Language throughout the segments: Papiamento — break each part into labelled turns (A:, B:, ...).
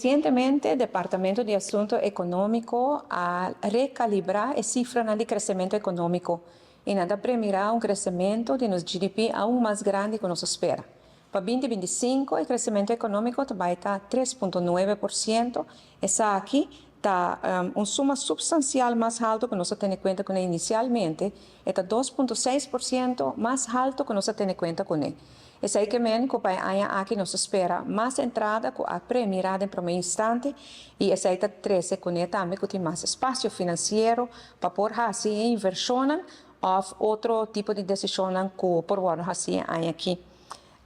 A: Recientemente, Departamento di Asunto Economico a recalibra e cifra di crecemento economico y nan ta premira un crecemento di nos GDP aun mas grandi cu nos a spera. Pa 2025, e crecemento economico tambe ta 3,9%. Esaki ta un suma substancial mas halto cu nos a tene cuenta cu inicialmente, ta 2,6% mas halto cu nos a tene cuenta cu. Esey kiermen cu pa e aña aki nos ta spera mas entrada cu a premira den prome instante y esey ta trece cu tambe cu tin mas espacio financiero pa por haci inversion of otro tipo di decision cu por wordo haci e aña aki.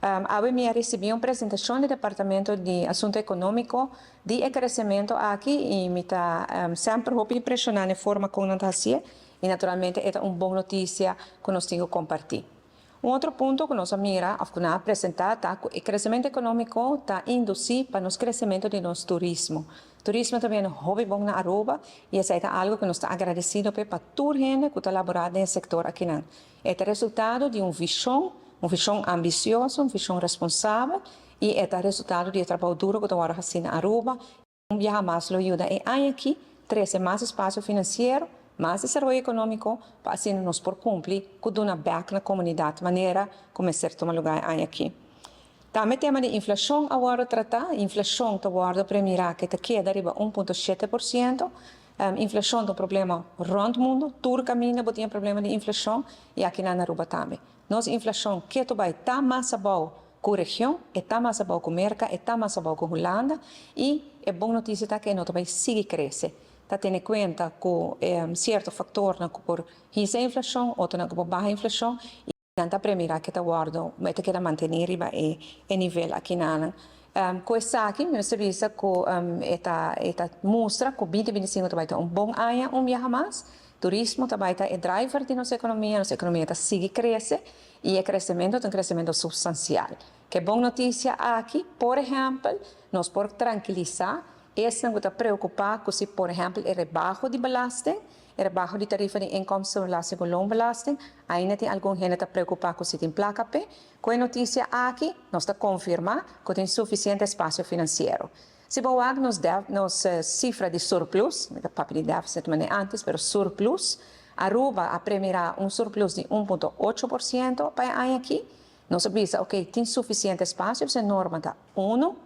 A: Awe mi a ricibi un presentacion di Departamento di Asunto Economico di crecemento aki y mi ta semper hopi impresiona e forma con nan ta haci y naturalmente e un bon noticia cu nos tin cu comparti. Un otro punto cu nos a mira, of cu nan a presenta, ta cu e crecemento economico ta induci pa nos crecemento di nos turismo. Turismo tambe ta hopi bon na Aruba y esey ta algo cu nos ta agradecido pa tur hende cu ta labora den e sector aki nan. E ta resultado di un vision, un vision ambicioso, un vision responsabel y e ta resultado di trabou duro cu ta haci na Aruba. Un biaha mas lo yuda e aña aki trece mas espacio financiero, mas desaroyo economico, pa asina nos por cumpli cu duna back na comunidad, manera cuminsa tuma luga e aña aki. Tambe tema di inflacion a wordo trata, inflacion ta wordo premira cu ta keda riba 1,7%. Inflacion ta un problema rond mundo, tur caminda bo tin problema di inflacion y aki na Aruba tambe. Nos inflacion cu bay ta mas abou cu region, ta mas abou cu Merca, ta mas abou cu Hulanda y e bon noticia ta cu no bay sigui crece. Ta tene cuenta cu cierto factor nan por hisa inflacion, otro nan por baha inflacion y nan ta premira cu ta wordo, ta keda mantene riba e nivel aki nan. Cu esaki, nos bisa cu e ta mustra cu 2025 tambe ta un bon aña un biaha mas. Turismo tambe ta e driver di nos economia, nos economia ta sigui crece y e crecemento ta un crecemento substancial. Cu bon noticia aki, por ehempel, nos por trankilisa esnan cu ta preocupa cu si, por ehempel, e rebaho di belasting, e rebaho di tarifa di inkomstenbelasting cu loonbelasting, ainda tin algun hende ta preocupa cu si tin placa p'e. Cu e noticia aki, nos ta confirma cu tin suficiente espacio financiero. Si bo wak nos cifra di surplus, mi papia di deficit manera antes, pero surplus, Aruba a premira un surplus di 1,8% pa e aña aki. Nos a bisa, ok, tin suficiente espacio, e norma ta 1,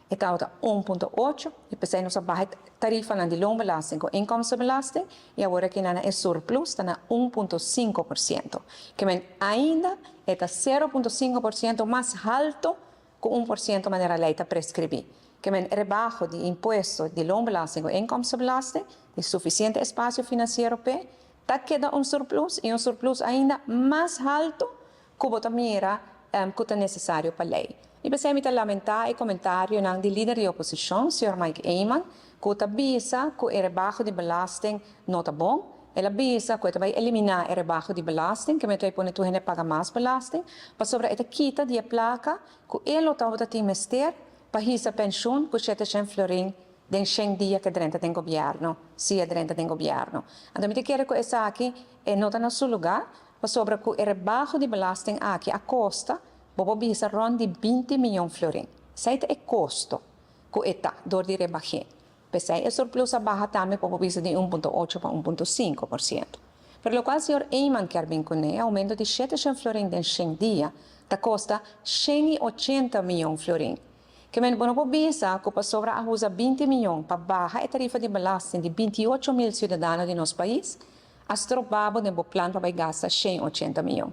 A: e ta 1,8 y pesey nos a baha tarifa nan di loonbelasting cu inkomstenbelasting y awor aki nan e surplus ta na 1,5%. Kiermen ainda ta 0,5% mas halto cu 1% manera ley ta prescribi. Kiermen rebaho di impuesto di loonbelasting cu inkomstenbelasting, tin suficiente espacio financiero p'e, ta keda un surplus y un surplus ainda mas halto cu bo ta mira cu ta necesario pa ley. Y pesey mi ta lamenta e comentario nan di lider di oposicion, Sr. Mike Eman, cu ta bisa cu e rebaho di belasting no ta bon. El a bisa cu bay elimina e rebaho di belasting, kiermen ta pone tur hende paga mas belasting, pasobra e ta kita di e placa cu e lo tabata tin mester pa hisa pensioen cu 700 florin den 100 dia cu drenta den gobierno, si e drenta den gobierno. Anto, mi kier cu esaki e no ta na su lugar, pasobra cu e rebaho di belasting aki a costa, bo bisa rond di 20 miyon florin. Esey ta e costo cu e ta door di rebah'e. Pesey e surplus a baha tambe pa bisa di 1,8 pa 1,5%. Pero locual señor Eman kier bin cu ne, aumento di 700 florin den 100 dia, ta costa 180 miyon florin. Kiermen bo no por bisa cu pasobra a usa 20 miyon pa baha e tarifa di belasting di 28 mil ciudadano di nos pais, a stroba bo den bo plan pa gasta 180 miyon.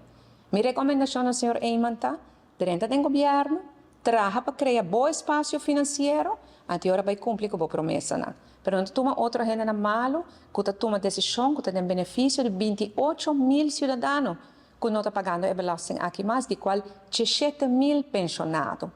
A: Mi recomendacion na señor Eman ta, drenta den gobierno, traha pa crea bon espacio financiero, anto ora bay cumpli cu bo promesa nan. Pero no tuma otro hende na malo, cu ta tuma decision, cu ta den beneficio di 28 mil ciudadano, cu no ta pagando e belasting aki mas, di cual 17 mil pensionado.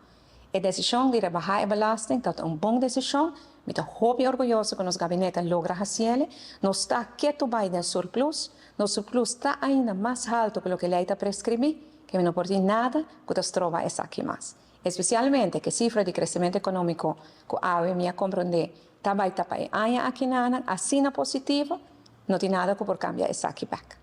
A: E decision di rebaha e belasting ta un bon decision. Mi ta hopi orguyoso cu nos gabinete a logra haci'e. Nos ta keto bay den surplus. Nos surplus ta ainda mas halto cu loke ley ta prescribi, cu no por tin nada cu ta stroba esaki mas. Especialmente cu e cifra di crecemento economico cu awe mi a comprende ta bay ta pa aña aki nan asina positivo, no tin nada cu por cambia esaki back.